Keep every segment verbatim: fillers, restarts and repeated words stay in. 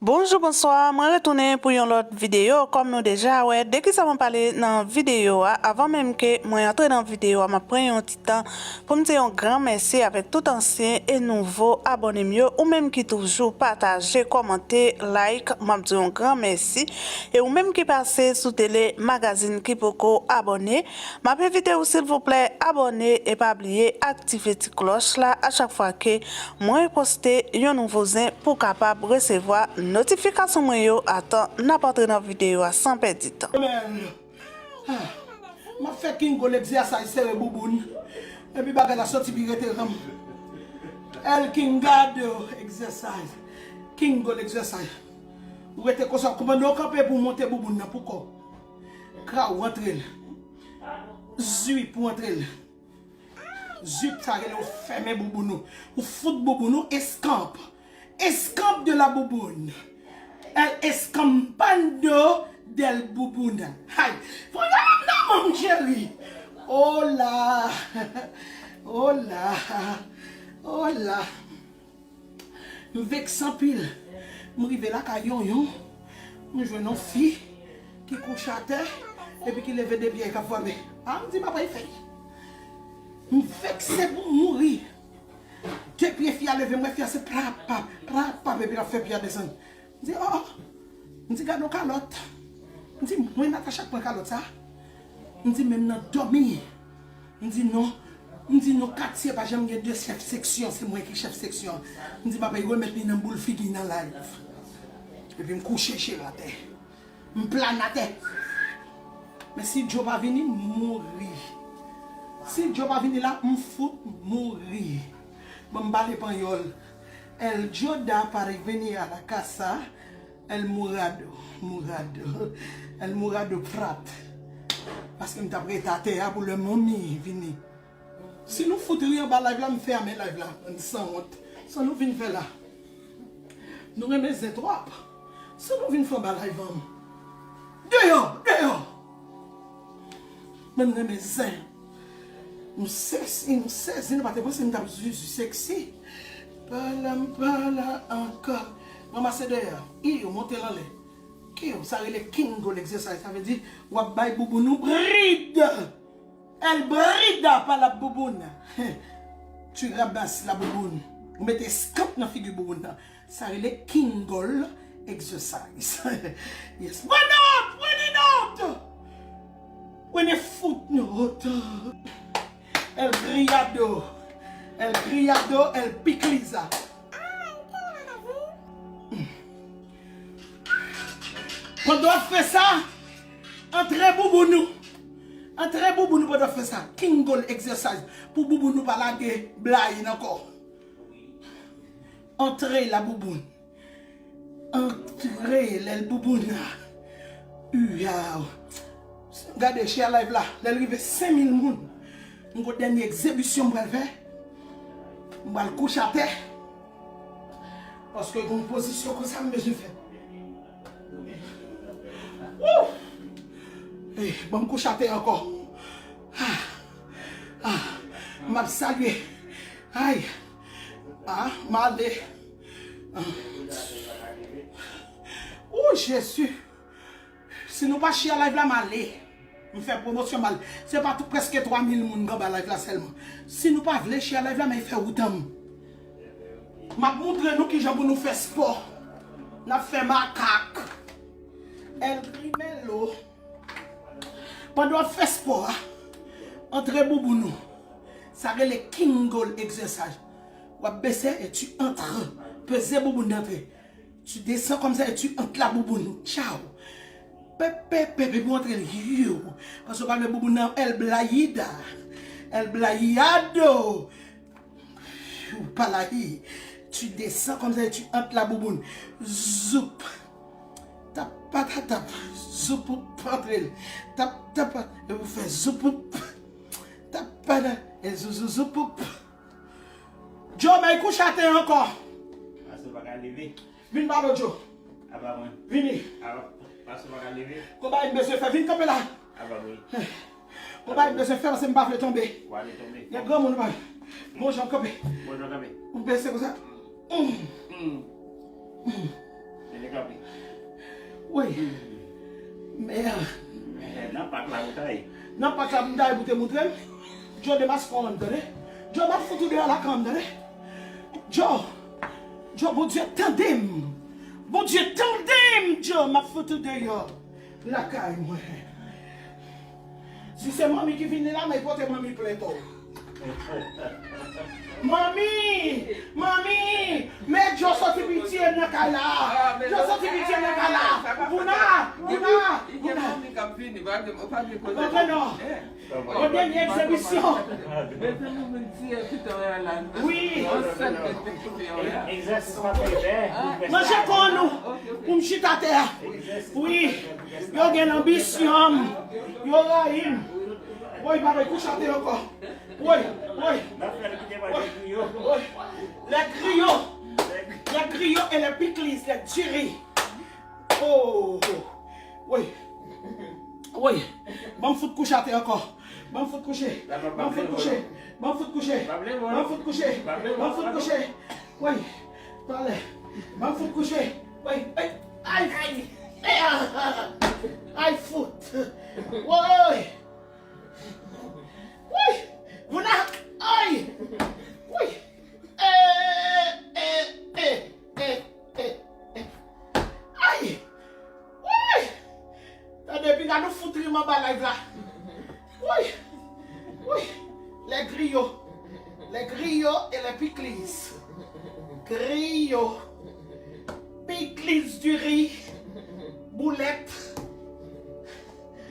Bonjou, bonswa, mwen retounen pou yon lòt videyo. Kòm nou deja wè, de kisa mwen pale nan videyo a, avan menm ke mwen antre nan videyo a, m ap pran yon ti tan pou m di yon gran mèsi avèk tout ansyen e nouvo abòne m yo, ou menm ki toujou pataje, kòmante, like, m ap di yon gran mèsi. E ou menm ki pase sou Tele Magazine ki poko abòne, m ap envite w silvouplè abòne e pa bliye aktive ti klòch la a chak fwa ke mwen poste yon nouvo zen pou w kapab resevwa notifikasyon mwen yo atan n ap antre nan videyo a san pèdi tan. Mèl. Ah, m ap fè King Goal exercise sere bouboun. Epi bagay la soti pi rete ranm. El King Goal exercise. King Goal exercise. Ou rete konsa, kòmandan w kanpe pou w monte bouboun nan pou kò. Kra w antre l. Zip ou antre l. Zip sa rele ou fèmen bouboun ou. Ou fout bouboun ou eskanp. Eskanp de la bouboun. El escampando del bouboun. Hay. Fò yon nan manm cheri. Oh la. Oh la. Oh la. M vekse anpil. M rive lakay Yonyon, m jwenn yon fi ki kouche atè epi ki leve de pye k ap frape. A, m di m ap fè. M vekse pou m mouri. De pye fi a leve, m wè fi a se plap, plap, plap, epi l ap fè pye a desann. M di, oh, oh. M di, gad yon kalòt. M di, mwen Natacha k pran kalòt sa. M di, menm nan dòmi. M di, non. M di, non, katye pa janm gen de chèf seksyon, se mwen ki chèf seksyon. M di, m ap remèt li nan boul figi nan live. Epi m kouche cheri atè. M plane atè. Men si Djo pa vini, m mouri. Si Djo pa vini la, m fout mouri. Ban m pale panyòl. El Djo da para venir a la casa, el murado, murado, el murado prat. Paske m t ap rete atè a pou lè manmi vini. Si nou fout ri anba live la, m fèmen live la, bann sanwont. Sa nou vin fè la? Nou renmen zen twòp. Sa nou vin fè anba live an? Deyò, deyò. Bann renmen zen. Nou sèsi, nou sèzi, nou pa te panse m t ap zuzu sèksi. Pa la, m pa la ankò. Ranmase dèyè. Iyo, monte l anlè. Kiyo, sa rele King Goal exercise. Sa vle di, w ap bay bouboun ou brid. El brida pa la bouboun. Tu rabas la bouboun. Ou mete eskanp nan figi bouboun nan. Sa rele King Goal exercise. Yes. Pran nòt, pran nòt. Pran fout nòt. El criado. El criado, el picliza. Pandan w ap fè sa, antre bouboun ou. Antre bouboun ou pandan w ap fè sa. King Goal exercise. Pou bouboun ou pa lage blayi nan kò. Antre la bouboun. Antre lèl bouboun la. Uyaw. Gade, share live la. Lè l rive senk mil moun, m gon dènye egzibisyon m pral fè. M pral kouche atè. Paske gon pozisyon konsa m bezwen fè. Wouh! Ey, ban m kouche atè ankò. Ah, ah, m ap salye. Ay. Ah, m ale. Ah. Wouh, Jezi. Si nou pa share live la, m ale. M fè pwomosyon m al. Se pa tou, prèske twa mil moun k anba live la sèlman. Si nou pa vle share live la, men fè wout an m. M ap montre nou kijan pou nou fè spò. N ap fè makak. El Grimelo. Pandan w ap fè spò a, antre bouboun ou. Sa rele King Goal exercise. W ap bese e tu antre. Peze bouboun nan antre. Tu descends comme ça et tu entres la bouboune. Tchaw. Pep, pep, pep, epi w antre l. Yow. Paske w pa lwe bouboun nan. El blayida. El blayado. Ou pa la hi. Tu descends comme ça et tu entres la bouboune. Zoup. Tap, patatap. Zoup, ou antre l. Tap, tap, epi w fè zoup. Tap, pata. E zou, zou, zoup. Djo, bay kouche atè ankò. Paske w pa ka leve. Vin ba m, Djo. Apa mwen. Vini. Apa, paske w pa ka leve. Konba m bezwen fè, vin kanpe la. Apa mwen. Konba m bezwen fè, paske m pa vle tonbe. W ale tonbe. Gen granmoun pa. Bon jan kanpe. Bon jan kanpe. Ou bese konsa. Mm. Mm. Mm. Wi. Mè. Nan pak la ou ta ye. Nan pak la m ta ye pou te moutre m. Djo demaske w an m tande. Djo m ap fout ou deyò lakay an m tande. Djo. Djo, Bondye tande m. Bondye tande m, Djo, m ap fout ou deyò lakay mwen. Si se manmi ki vini la, men pote manmi plento. Manmi! Manmi! Men Djo soti pitye nan kay la! Djo soti pitye nan kay la! Bouna! Bouna! Bouna! Antre non! Yon dènye egzibisyon! Wi! Manje kò nou! Pou m chita atè a! Wi! Yo gen lanbisyon! Yo rayi m! Woy, pa vle kouche atè ankò! Woy, woy. Woy, woy. Les griots. Les griots et les piclis, les diri. Oh. Woy. Woy. Ban m fout kouche atè ankò. Ban m fout kouche. Ban m fout kouche. Ban m fout kouche. Ban m fout kouche. Ban m fout kouche. Woy. Talè. Ban m fout kouche. Woy. Ay. Ay. Ay. Ay fout. Woy. Woy! Vouna! Ay! Woy! Eh, eh, eh, eh, eh, eh. Ay! Woy! Tande, pinga nou fout ri m anba live la. Woy! Woy! Les griots. Les griots et les piclis. Griyo. Piclis du riz. Boulèt.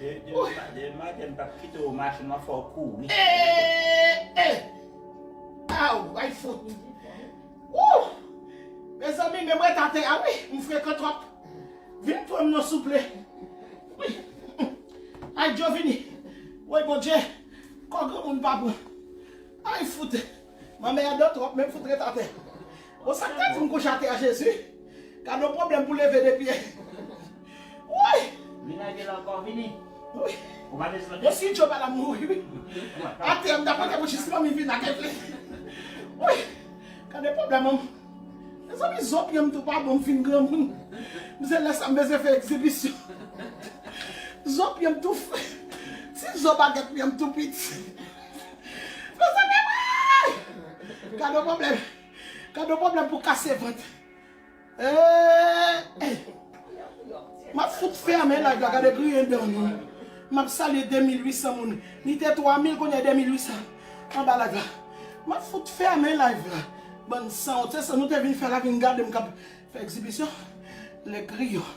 De, de, de maten m p ap kite w mache, m ap fè w kouri. Eh, eh. Aw, ay fout. Wouh! Mezanmi, men mwen t atè a wi, m frekan twòp. Vin pran m non souple. Wi. Ay, Djo vini. Woy, Bondye. Kò granmoun pa pran. Ay, fout. Manmè a dan twòp, men m fout ret atè. Bon, sa k ta di m kouche atè a, Jezi? Gade yon pwoblèm pou leve de pye. Woy! Vin lage l ankò, vini. Woy! Ou pa bezwen. Bon, si Djo pa la m mouri, wi. Atè a, m ta pote pou jis manmi vin ak li. Woy! Gade pwoblèm an. Mezanmi, zo pye m tou pa bon, m fin granmoun. M se lè sa m bezwen fè egzibisyon. Zo pye m tou f-, ti zo bagèt pye m tou piti. Mezanmi, woy! Gade yon pwoblèm. Gade yon pwoblèm pou kase vant. Eh, eh. M ap fout fèmen live la, gade griyen dan nou. M ap salye de mil uit san moun. Li te twa mil, kounye a de mil uit san anba live la. M ap fout fèmen live la. Bann sanwont, se sa nou te vin fè la, vin gade m k ap fè egzibisyon. Les griots.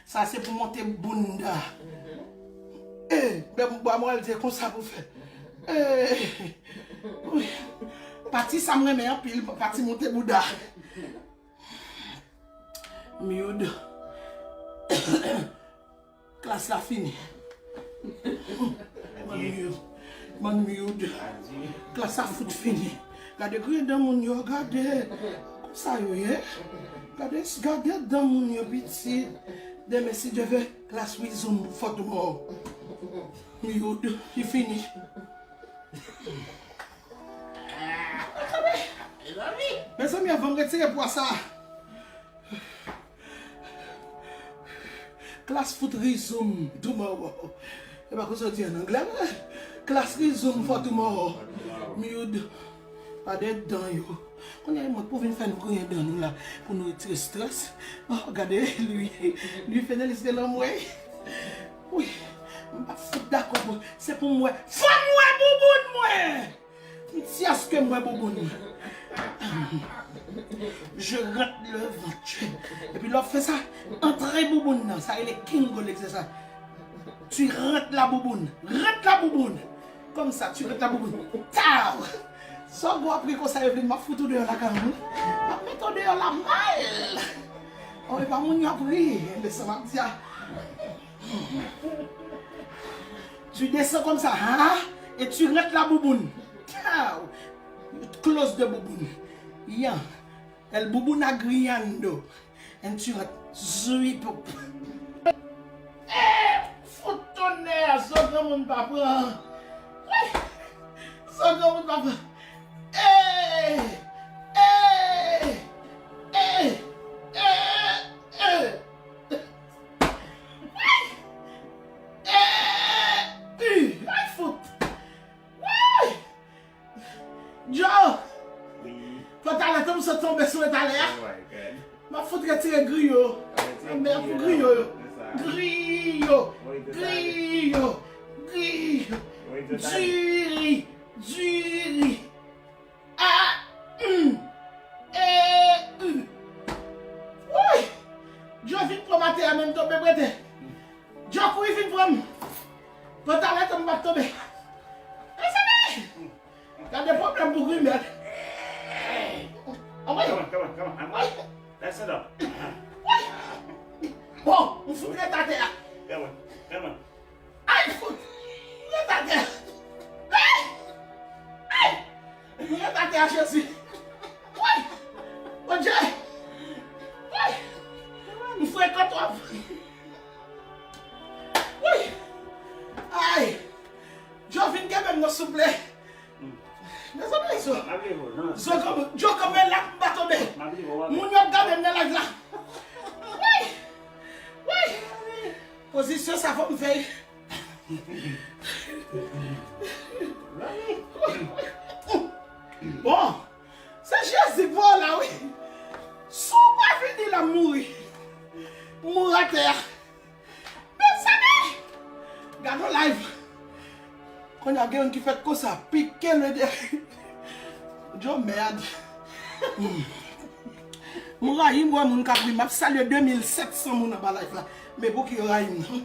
Sa se pou monte bounda. Eh, bèm bwa mwen al di konsa pou fè. Eh, wi. Pati sa m renmen anpil, pati monte bounda. Miyoud. Klas la fini. Bann miyoud. Bann miyoud. Klas la fout fini. Gade griyen dan moun yo, gade. Konsa yo ye. Gade, gade dan moun yo pitit. Demen, si Dye vle, klas rizon fò tou mò. Miyoud, li fini. Mezanmi, anvan m retire pwa sa. Klas fout resume tomorrow. E pa konsa yo di an anglè, men. Klas resume for tomorrow. Miyoud, pa de dan yo. Kounye a, mwen pou vin fè nou griyen dan nou la, pou nou retire strès. Oh, gade, lui, lui fè nan lis de lanmwey. Wi, m pa fout dakò pou, se pou m wè. Fò m wè bouboun mwen! M ti aske m wè bouboun mwen. Je rentre le ventre. Epi lè w fè sa, antre bouboun nan. Sa rele King Golex, se sa. Tu rentres la bouboune. Rentre la bouboune. Comme ça, tu rentres la bouboune. Taw! Sa w ap ri konsa, Evelyne, m ap fout ou deyò lakay mwen. M ap mete w deyò la mal. Oh, e pa moun y ap ri. Enben, sa m ap di a. Tu descends comme ça, hein? Et tu rentres la bouboune. Taw! Close de bouboune. Yan. El bouboune agriando. And tu rentres. Zui poup. Eh! Fout tonnè! Sa granmoun pa pran. Woy! Sa granmoun pa pran. Eh! Eh! Sou talè a. M ap fout retire griyo. Mè pou griyo yo. Griyo. Griyo. Griyo. Diri. Diri. A. M. E. U. Woy. Djo vin pran m atè a menm tonbe prete. Djo kouri vin pran m. Pantalèt m p ap tonbe. Mezanmi! Gade pwoblèm pou grimèl. Anmwey! Come on, come on, come on. I'm right. Let's sit up. Woy! Bon, m fout ret atè a. Come on, come on. Ay, fout! M ret atè a. Ay! Ay! M ret atè a, Jezi. Woy! Bondye! Woy! M frekan twòp. Woy! Ay! Djo vin kenbe m non, souple. Mezanmi, zo. Zo kanpe, Djo kanpe la m pa tonbe. Moun yo ap gade m nan live la. Woy! Woy! Pozisyon sa fò m fè. Bon, se Jezi k voye w la, wi. Si w pa vini la, m mouri. M mouri atè a. Mezanmi! Gade yon live. Kounye a gen youn ki fèt konsa, pike le de. Djo mèd. M rayi m wè moun k ap ri. M ap salye de mil sèt san moun anba live la. Men pouki yo rayi m nan?